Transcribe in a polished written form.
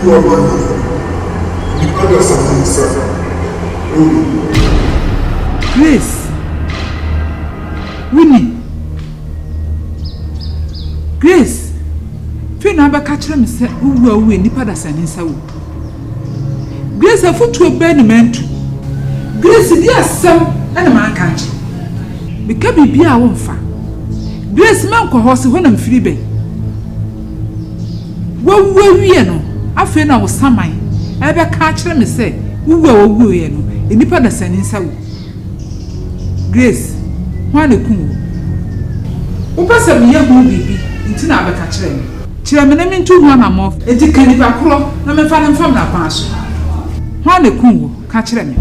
Wu a woawu no, nnipa dasani nsa awu. Grace, Winnie, Grace, afei na abɛka kyerɛ me sɛ wowu a wowu nnipa dasani nsa wu. Grace, afotuo bɛn na mantu? Grace, di asɛm na manka nkyerɛ. Meka biribi a womfa. Grace, mɛnkɔ hɔ sɛ hɔ na mfiri bɛn. Wawu awie no, afei na wo saman ɛbɛka akyerɛ me sɛ wowu a wawuiɛ no, nnipa dasani nsa wu. Grace, hwan na kum wo? Wopɛ sɛ meyɛ ho biribi nti na abɛka kyerɛ me. Kyerɛ me na mentu ho anammɔ. Enti ka nipa korɔ na memfa no mfa mmara kwan so. Hwan na kum wo? Ka kyerɛ me.